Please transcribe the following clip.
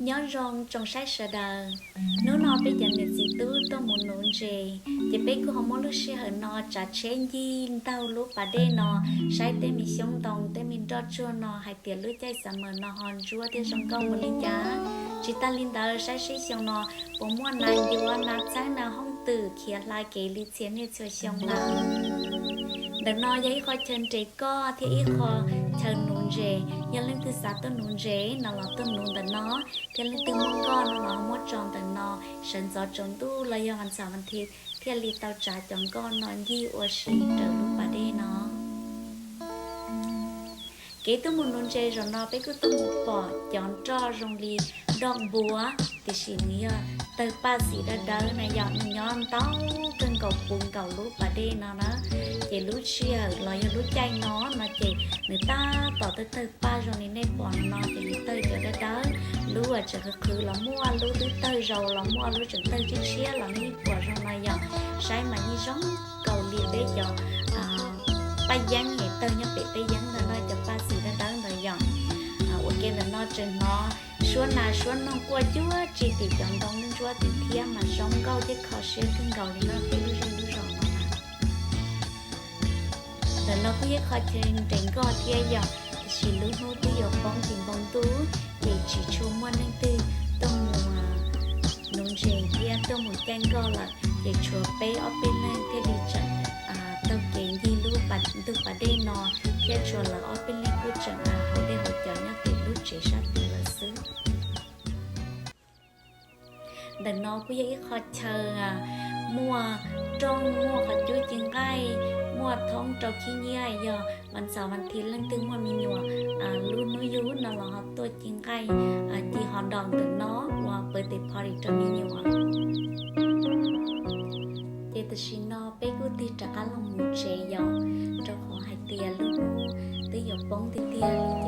Nyob zoo tsoom saib sawv daws, hnub no peb cov niam txiv tub tuaj mus nuv ntses, ces peb kuj ho muab lub sij hawm no tsav tsheb ncig ntaug lub pas dej no, saib tej me xyoob ntoo tej me nroj tsuag no hais tias lub caij summer no ho ntsuab thiab zoo nkauj mus li cas. Tsis tas li ntawd saib seb xyoo no puas muaj nas ncuav nas txheeb nas hooj twm khiav hla kev li txhia niaj txhua xyoo lawm. Ntawm no yog ib qho chaw nres koj thiab ib qho chaw nuv ntses, yog leej twg xav tuaj nuv ntses no los tuaj nuv ntawm no, thiab leej twg muaj nkoj no los muab tso ntawm no, sawv ntxov tsaus ntuj los yog vas xaum vas thiv thiaj li tau tsav cov nkoj no ncig ua si raws lub pas dej no. Kev tuaj mus nuv ntses zaum no peb kuj tuaj mus pom cov nroj zoo li nroj npua, tiam sis nws yog tawg paj xim dawb dawb na yom, nws nyob ntau kawg nkaus puv nkaus lub pas dej no na. Ces lub sij hawm los yog lub caij no no ces nws tab tom tawg tawg paj zoo li nej pom no ces nws tawg cov dawb dawb. Lub tseem qhwv qhwv los muaj, lub twb tawg zaus los muaj, lub tseem tawg tshiab tshiab los nej pom zoo no yom. Saib mas yeej zoo nkaus li peb cov paj yeeb es tawg nyob pem peb yeeb ntawd no, cov paj xim dawb dawb ntawd yom. Ua ke ntawm no tseem hnov suab nas suab noog quaj cuag tsi tim cov ntoo ntsuab tim thiab mas zoo nkauj thiab kho siab kawg nkaus li no peb lub zej lub zos no. Ntawm no kuj yog qhov chaw nres nkoj thiab yom, tiam sis lub hnub twb yuav poob tim npoo ntuj ces tsis tshua muaj neeg twg tuaj mus nuv ntses thiab tuaj mus caij nkoj lawm, ces tshuav peb ob peb leeg thiaj li tseem taug kev ncig lub ntug pas dej no, thiab tshuav lawv ob peb leeg kuj tseem haus dej haus cawv nyob pem lub tsev sab tid lawm xwb. Ntawm no kuj yog ib qho chaw muaj rooj, muaj qhov cub ci nqaij, muaj thoob rau khib nyiab, yog vas xaum vas thiv leej twg muaj me nyuam lub hnub yug no los ho tuaj ci nqaij, ci hot dog ntawm no ua birthday party rau me nyuam. Ces tam sim no peb kuj tig rov qab los mus tsev yom, rau qhov hais tias lub hnub twb yuav poob tiag tiag li